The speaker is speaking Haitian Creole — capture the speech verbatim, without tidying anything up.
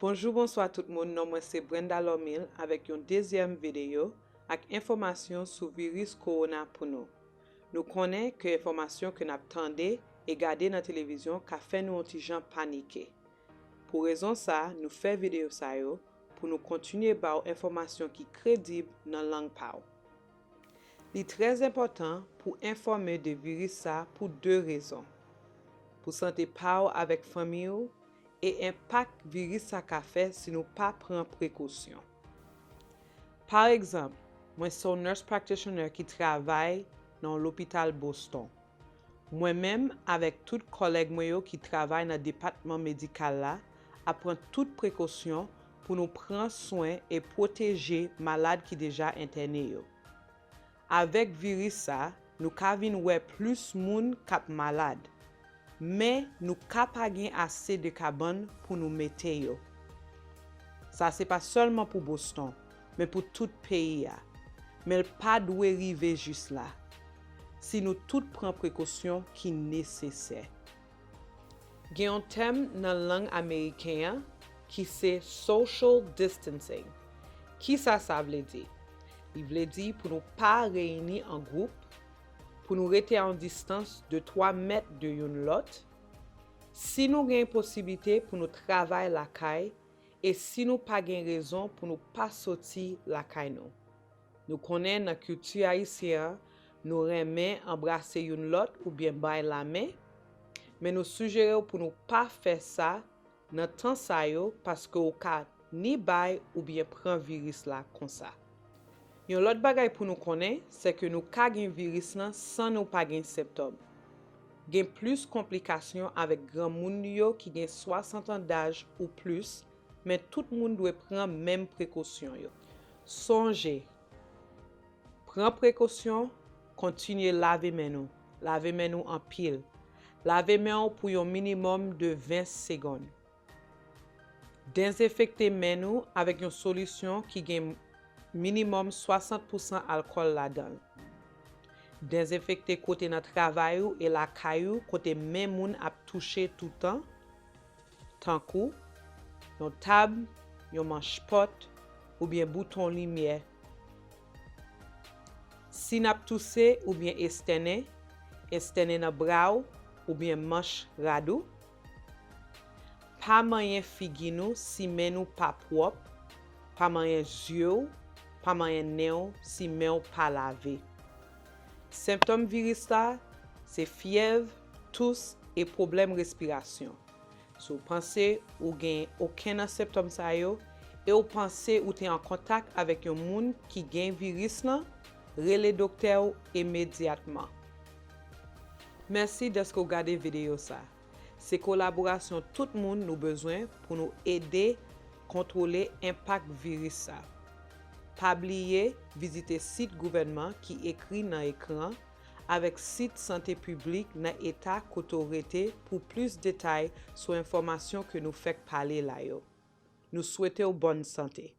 Bonjou, bonswa tout moun, non mwen se Brenda Lormil avèk yon dezyèm videyo ak enfòmasyon sou viris kowona pou nou. Nou konnen ke enfòmasyon ke n ap tande e gade nan televizyon ka fè nou yon ti jan panike. Pou rezon sa, nou fè videyo sa yo pou nou kontinye ba w enfòmasyon ki kredib nan lang pa w. Li trè enpòtan pou enfòme de viris sa pou de rezon, pou sante pa w avèk fanmi w e enpak viris sa ka fè si nou pa pran prekosyon. Pa egzanp, mwen se yon nurse practitioner ki travay nan yon lopital Boston. Mwen menm avèk tout kòlèg mwen yo ki travay nan depatman medikal la ap pran tout prekosyon pou nou pran swen e pwoteje malad ki deja entène yo. Avèk viris sa, nou ka vin wè plis moun k ap malad, men nou ka pa gen ase de kabann pou nou mete yo. Sa se pa sèlman pou Boston, men pou tout peyi a. Men l pa dwe rive jis la, si nou tout pran prekosyon ki nesesè. Gen yon tèm nan lang ameriken an ki se social distancing. Kisa sa vle di? Li vle di pou nou pa reyini an gwoup, pou nou rete a yon distans de twa mèt de youn lòt, si nou gen posiblite pou nou travay lakay e si nou pa gen rezon pou nou pa soti lakay nou. Nou konnen nan kilti ayisyen an, nou renmen anbrase youn lòt oubyen bay lamen, men nou sijere w pou nou pa fè sa nan tan sa yo paske w ka ni bay oubyen pran viris la konsa. Yon lòt bagay pou nou konnen, se ke nou ka gen viris lan san nou pa gen sentòm. Gen plis konplikasyon avèk granmoun yo ki gen swasant an daj ou plis, men tout moun dwe pran menm prekosyon yo. Sonje, pran prekosyon, kontinye lave men nou. Lave men nou anpil. Lave men w pou yon minimòm de ven segonn. Dezenfekte men nou avèk yon solisyon ki gen minimòm swasant pousan alkòl ladan l. Dezenfekte kote nan travay ou e lakay ou kote men moun ap touche toutan, tankou yon tab, yon manch pòt, oubyen bouton limyè. Si n ap touse oubyen estènen, estènen nan bra w oubyen manch rad ou. Pa manyen figi nou si men nou pa pwòp, pa manyen zye w, pa manyen nen w si men w pa lave. Sentòm viris la se fyèv, tous e pwoblèm respirasyon. Si w panse ou gen okenn nan sentòm sa yo e w panse ou te an kontak avèk yon moun ki gen viris lan, rele doktè w imedyatman. Mèsi dèske w gade videyo sa. Se kolaborasyon tout moun nou bezwen pou nou ede kontwole enpak viris sa. Pa bliye vizite sit gouvènman ki ekri nan ekran avèk sit sante piblik nan eta kote w rete pou plis detay sou enfòmasyon ke nou fèk pale la yo. Nou swete w bòn sante.